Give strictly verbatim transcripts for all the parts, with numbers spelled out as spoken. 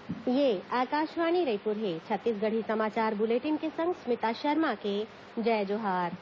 ये आकाशवाणी रायपुर हे। छत्तीसगढ़ी समाचार बुलेटिन के संग स्मिता शर्मा के जय जोहार।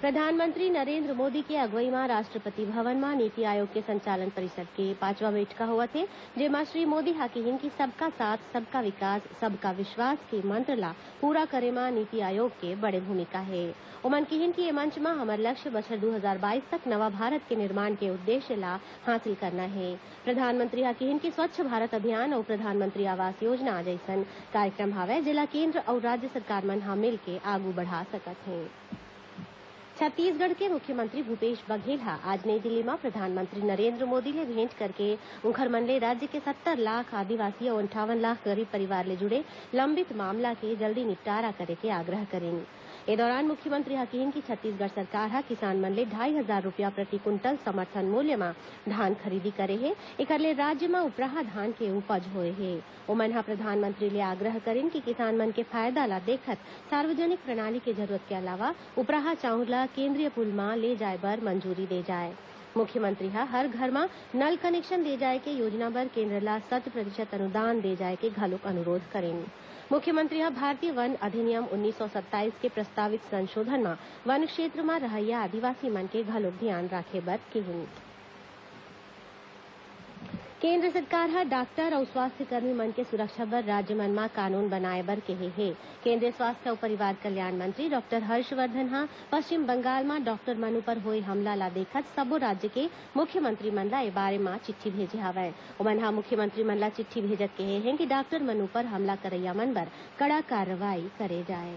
प्रधानमंत्री नरेंद्र मोदी के अगुवई म राष्ट्रपति भवन म नीति आयोग के संचालन परिषद के पांचवा बइठका होवत हे, जेमा श्री मोदी ह किहिन कि सबका साथ, सबका विकास, सबका विश्वास के मंत्र ला पूरा करे म नीति आयोग के बड़े भूमिका हे। ओमन किहिन कि ए मंच म हमर लक्ष्य बछर दू हजार बाईस तक नवा भारत के निर्माण के उद्देश्य ला हासिल करना हे। प्रधानमंत्री ह किहिन कि स्वच्छ भारत अभियान अउ प्रधानमंत्री आवास योजना जइसन कार्यक्रम हवय, जेला केंद्र अउ राज्य सरकार मन ह मिलके आगू बढ़ा सकत हें। छत्तीसगढ़ के मुख्यमंत्री भूपेश बघेल ह आज नई दिल्ली म प्रधानमंत्री नरेंद्र मोदी ले भेंट करके उंखर मन ले राज्य के सत्तर लाख आदिवासी अउ अंठावन लाख गरीब परिवार ले जुड़े लंबित मामला के जल्दी निपटारा करे के आग्रह करिन। ए दौरान मुख्यमंत्री ह किहिन कि छत्तीसगढ़ सरकार ह किसान मन ले ढाई हजार रुपया प्रति कुंटल समर्थन मूल्य म धान खरीदी करे हे, एकर ले राज्य म उपराहा धान के उपज होए हे। ओमन ह प्रधानमंत्री ले आग्रह करिन कि किसान मन के फायदा ला देखत सार्वजनिक प्रणाली के जरूरत के अलावा उपराहा चाउर ला केंद्रीय पूल म ले जाय बर मंजूरी दे जाय। मुख्यमंत्री ह हर घर म नल कनेक्शन दे जाय के योजना बर केंद्र ला शत प्रतिशत अनुदान दे जाय के घलोक अनुरोध करिन। मुख्यमंत्री ह भारतीय वन अधिनियम उन्नीस सौ सत्ताईस के प्रस्तावित संशोधन म वन क्षेत्र म रहइया आदिवासी मन के घलोक धियान राखे बर किहिन। केंद्र सरकार ह डॉक्टर अउ स्वास्थ्यकर्मी मन के सुरक्षा बर राज्य मन म कानून बनाए बर केहे हे। केंद्रीय स्वास्थ्य अउ परिवार कल्याण मंत्री डॉक्टर हर्षवर्धन ह पश्चिम बंगाल म डॉक्टर मन उपर होए हमला ला देखत सबो राज्य के मुख्यमंत्री मन ला ए बारे म चिट्ठी भेजे हवय। ओमन ह मुख्यमंत्री मन ला चिट्ठी भेजत केहे हें कि डॉक्टर मन उपर हमला करइया मन बर कड़ा कार्रवाई करे जाए।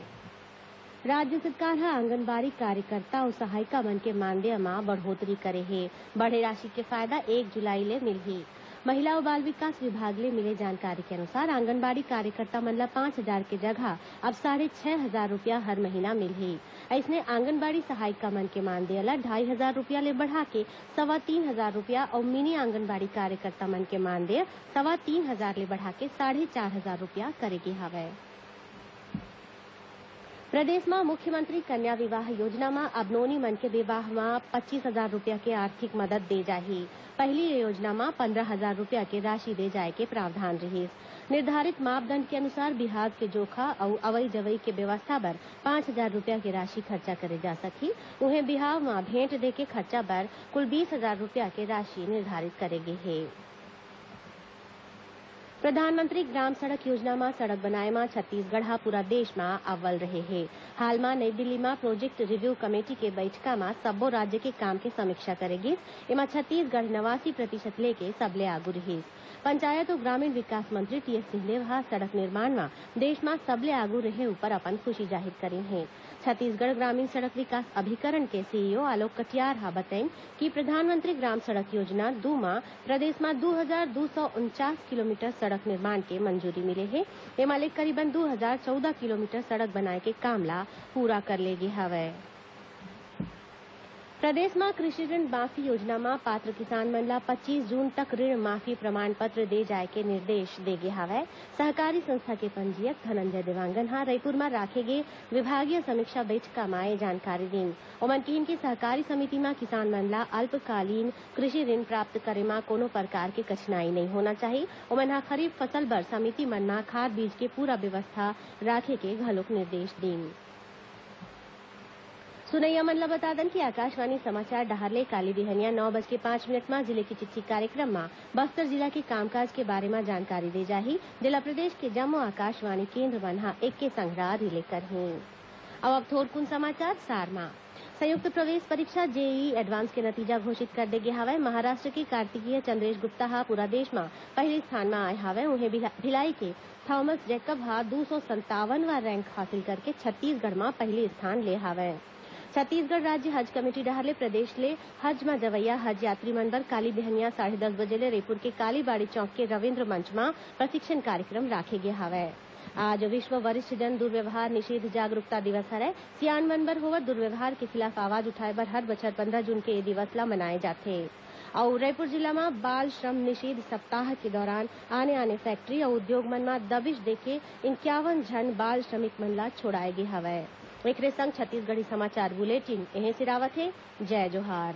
राज्य सरकार ह आंगनबाड़ी कार्यकर्ता अउ सहायिका मन के मानदेय म बढ़ोतरी करे हे। बढ़े राशि के फायदा एक जुलाई ले मिलही। महिला अउ बाल विकास विभाग ले मिले जानकारी के अनुसार, आंगनबाड़ी कार्यकर्ता मन ल पाँच हजार के जगह अब साढ़े छह हजार रुपया हर महीना मिलही। अइसने आंगनबाड़ी सहायिका मन के मानदेय ल ढाई हजार रुपया ले बढ़ा के सवा तीन हजार रुपया अउ मिनी आंगनबाड़ी कार्यकर्ता मन के मानदेय सवा तीन हजार ले बढ़ा के साढ़े चार हजार रुपया करे गे हवय। प्रदेश म मुख्यमंत्री कन्या विवाह योजना म अब नोनी मन के विवाह म पच्चीस हजार रुपया के आर्थिक मदद दे जाही। पहिली ये योजना म पंद्रह हजार रुपया के राशि दे जाय के प्रावधान रिहिस। निर्धारित मापदंड के अनुसार बिहाव के जोखा अउ अवई जवई के व्यवस्था बर पाँच हजार रुपया के राशि खर्चा करे जा सकही। उहें, बिहाव म भेंट दे के खर्चा बर कुल बीस हजार रुपया के राशि निर्धारित करे गे हे। प्रधानमंत्री ग्राम सड़क योजना म सड़क बनाए म छत्तीसगढ़ ह पूरा देश म अव्वल रहे हे। हाल म नई दिल्ली म प्रोजेक्ट रिव्यू कमेटी के बइठका म सब्बो राज्य के काम के समीक्षा करे गिस। एमा छत्तीसगढ़ नवासी प्रतिशत लेके सबले आगू रिहिस। पंचायत अउ ग्रामीण विकास मंत्री टीएस सिंहदेव ह सड़क निर्माण म देश म सबले आगू रहे उपर अपन खुशी जाहिर करिन हे। छत्तीसगढ़ ग्रामीण सड़क विकास अभिकरण के सीईओ आलोक कटियार ह बतइन कि प्रधानमंत्री ग्राम सड़क योजना दू म प्रदेश म दू हजार दू सौ उनचास किलोमीटर सड़क निर्माण के मंजूरी मिले हे। एमा ले करीबन दू हजार चौदह किलोमीटर सड़क बनाए के काम ला पूरा कर ले गे हवय। प्रदेश म कृषि ऋण माफी योजना म पात्र किसान मन ला पच्चीस जून तक ऋण माफी प्रमाण पत्र दे जाय के निर्देश दे गे हवय। सहकारी संस्था के पंजीयक धनंजय देवांगन ह रईपुर म राखे गे विभागीय समीक्षा बैठका म ए जानकारी दीन। ओमन किहिन कि सहकारी समिति म किसान मन ला अल्पकालीन कृषि ऋण प्राप्त करे म कोनो प्रकार के कठिनाई नइ होना चाही। ओमन ह खरीफ फसल बर समिति मन म खाद बीज के पूरा व्यवस्था राखे के घलोक निर्देश दीन। सुनइया मन ल बता दन कि आकाशवाणी समाचार डहार ले काली बिहनिया नौ बज के पाँच मिनट म जिले की चिट्ठी कार्यक्रम म बस्तर जिला के कामकाज के बारे म जानकारी दे जाही, जेला प्रदेश के जम्मो आकाशवाणी केंद्र मन ह एके संघरा रिले करही। अब, अब थोरकुन समाचार सार म। संयुक्त प्रवेश परीक्षा जेईई एडवांस के नतीजा घोषित कर दे गे हवय। महाराष्ट्र के कार्तिकीय चंद्रेश गुप्ता ह पूरा देश म पहले स्थान म आए हवय। उहें, भिला-, भिलाई के थॉमस जेकब ह दू सौ संतावनवां रैंक हासिल करके छत्तीसगढ़ म पहिली स्थान ले हावय। छत्तीसगढ़ राज्य हज कमेटी डहार ले प्रदेश ले हज म जवइया हज यात्री मन बर काली बिहनिया साढ़े दस बजे ले रईपुर के कालीबाड़ी चौक के रविंद्र मंच म प्रशिक्षण कार्यक्रम राखे गे हावय। आज विश्व वरिष्ठ जन दुर्व्यवहार निषेध जागरूकता दिवस हरय। सियान मन बर होवत दुर्व्यवहार के खिलाफ आवाज उठाए बर हर बछर पंद्रह जून के ए दिवस ल मनाए जाथे। अउ रईपुर जिला म बाल श्रम निषेध सप्ताह के दौरान आने-आने फैक्ट्री अउ उद्योग मन म दबिश देके इंक्यावन झन बाल श्रमिक मन ला छोड़ाए गे हवय। एकरे संग छत्तीसगढ़ी समाचार बुलेटिन एहे सिरावत हे। जय जोहार।